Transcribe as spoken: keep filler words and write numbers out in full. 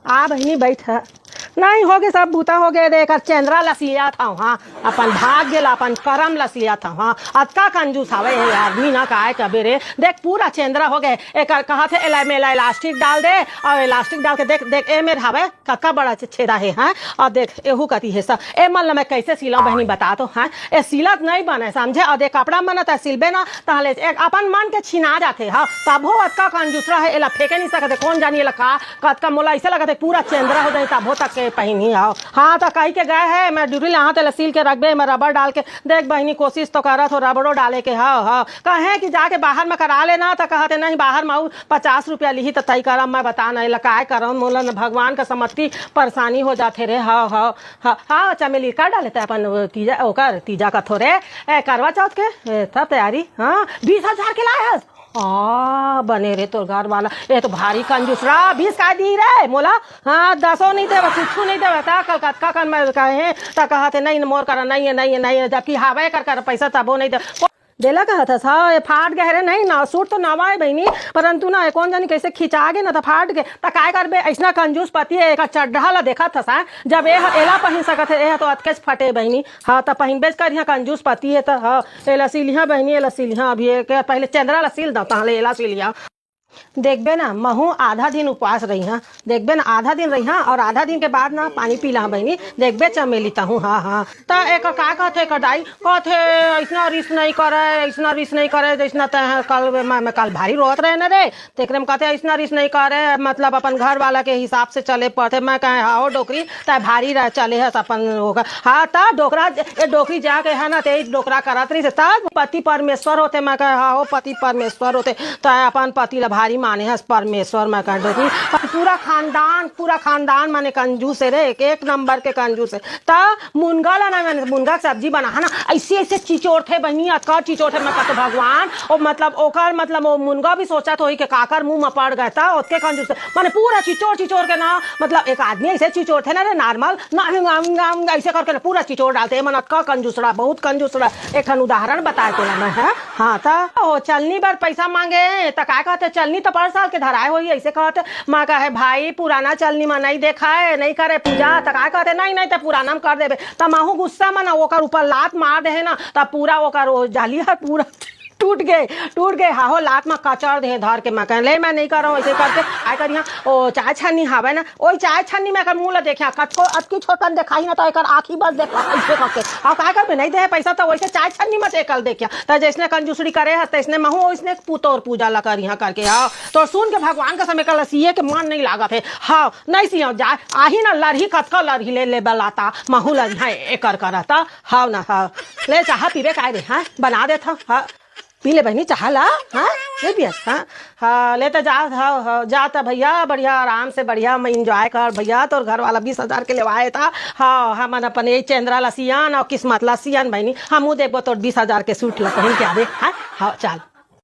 आ बहिनी, बैठ। नहीं होगे, सब बूता होगे। देख, एकर चेंदरा ल सियात हव, हाँ, अपन भाग्य ल, अपन करम ल सियात हव, हाँ। अतका कंजूस हवे ये आदमी ना, काय कबे रे। देख, पूरा चेंदरा होगे। एकर कहत हे, एला, एमे ला इलास्टिक डाल दे, अउ इलास्टिक डाल के देख, देख, ए मेर हवे, कतका बड़ा छे-, छेदा हे, हाँ। अउ देख, एहू कती हे सब। ए मन ल मैं कइसे सिलव बहिनी, बता तो, हाँ। ए सिलत नहीं बने, समझे? अउ देख, कपड़ा मन त सिलबे ना, तहले एक अपन मन के छिना जाथे, हाँ। तभो अतका कंजूसरा हे, एला फेंके नहीं सकत हे, कौन जानी एला का कतका। मोला अइसे लगत हे पूरा चेंदरा हो जाही, तभो तक के पहिनही हव। हाँ, त कहि के गए हे, मैं डुरी ले, हाँ, तेला सील के रखबे, मैं रबर डाल के। देख बहिनी, कोशिश तो करत हो रबरो डाले के, हव, हव। कहे कि जाके बाहर में करा लेना, त कहत हे, नहीं, बाहर में अउ पचास रुपया लिही, त तई करम, मैं बता नहीं, एला काय करम, मोला न भगवान का समत्ती परेशानी हो जाथे रे, हव, हव। हव, हाँ, चमेली का डाले ते अपन वो तीजा, ओकर तीजा कथो रे, ए, करवा चौथ के, ए, तब तैयारी, हाँ, बीस हजार के लाए हस। आ, बने रे तोर घर वाला, ए तो भारी कंजूसरा, बीस का दी रे मोला, हाँ, दसो नहीं देवे, कुछू नहीं देवे, ता कल कतका कन मैं कहे, ता कहत हे, नहीं, मोर करा नहीं हे, नहीं हे, नहीं हे, जबकि हावे कर कर पैसा तबो नहीं दे। देला कहत हस, हाँ, ये फाट गए रे, नहीं ना, सूट तो नवा हे बहिनी, परंतु ना, ये कौन जानी कैसे खिंचा गे ना, त फाट गे, त काय करबे, अइसना कंजूस पति हे, एकर चड्ढा ला देखत हस, हाँ? जब ए ह-, एला पहिन सकत हे, ए ह तो अतकेच फटे बहिनी, हाँ, त पहिनबेच करिहा, कंजूस पति हे त, हाँ, एला सिलिहा बहिनी, एला सिलिहा, अभी एक, पहले चेंदरा ला सिल दव, तहले एला सिलिहा। देखबे ना, महू आधा दिन उपवास रहिहा, देखबे ना, आधा दिन रहिहा अउ आधा दिन के बाद ना पानी पी लहा बहिनी, देखबे चमेली तहूँ, हाँ, हाँ। त एकर का कहथे एकर दाई? कहथे, "अइसना रिस नहीं करे, अइसना रिस नहीं करे, जइसना तैं कल, मैं, मैं कल भारी रोवत रहे ना रे।" तेकरे में कहथे, "अइसना रिस नहीं करे, मतलब अपन घर वाला के हिसाब से चले पड़थे।" मैं कहे, "हाँ हो डोकरी, तैं भारी रह, चले हस अपन ओकर।" हाँ, त डोकरा, ए डोकरी जाके है ना, ते डोकरा करत रहिस, त पति परमेश्वर होथे। मैं कहे, "हाँ हो, पति परमेश्वर होथे, तैं अपन पति ला भारी माने हस परमेश्वर।" मैं कहे, "डोकरी, पूरा खानदान, पूरा खानदान माने कंजूस हे रे, एक, एक नंबर के कंजूस हे।" त मुनगा ला ना, मैंने मुनगा के सब्जी बनाहा ना, अइसे, अइसे चिचोरथे बहिनी, अतका चिचोरथे, मैं कहत हँव भगवान, ओ मतलब ओकर मतलब ओ मुनगा भी सोचत होही कि काकर मुँह म पड़ गए, त ओतके कंजूस, माने पूरा चिचोर, चिचोर के ना, मतलब एक आदमी अइसे चिचोरथे ना रे, normal, ना, ना, ना, अइसे करके ना पूरा चिचोर डालथे, ए मन अतका कंजूसरा, बहुत कंजूसरा। एक ठन उदाहरण बताए तोला मैं, हाँ? हाँ, त ओ चलनी बर पैसा मांगे, त काय कहथे, चलनी त पर साल के धराए होही, अइसे कहथे, मैं कहे, "भाई, पुराना चलनी म नहीं देखाए, नहीं करे पूजा।" त काय कहथे, "नहीं, नहीं, त पुराना म कर देबे।" त महू गुस्सा म ना ओकर ऊपर लात मार देहे ना, त पूरा ओकर ओ जाली ह पूरा टूट गे, टूट गे। हाहो, लात म कचर देहे धर के। मैं कहे, "ले, मैं नहीं करँव," अइसे करके। काय करिहा, ओ चाय छन्नी हावय ना, ओही चाय छन्नी म एकर मुँह ल देखिहा, कतको अतकी छोटकन देखाही ना, त एकर आँखी बस देखा, अइसे करके। अउ काय करबे, नहीं देहे पैसा, त वइसे चाय छन्नी म एकर देखिहा। त जइसने कंजूसड़ी करे हस, तइसने महू ओइसने पु-, तोर पूजा ल करिहा करके। हाँ, तोर सुन के भगवान कसम एकर ल सिए के मन नहीं लागत हे। हाँ, नहीं सियँव, जा, आही ना लड़ही, कतका लड़ही, ले, ले बलाता, महू लड़िहा एकर करत। हाँ ना, हाँ। ले, चाहा पीबे काय रे, हाँ? बना देत हँव, हाँ। पी ले बहिनी, चाहा ला, हाँ? नहीं पियस, हाँ? हाँ, ले त जा, हाँ, हाँ, जा त भइया, बढ़िया, आराम से, बढ़िया म enjoy कर भइया, तोर घर वाला बीस हजार के लेवाए त, हाँ, हमन अपन ये चेंदरा ल सियन अउ किस्मत ल सियन बहिनी, हमू देखबो तोर बीस हजार के सूट ल पहिन के आबे, हाँ? हाँ, चल।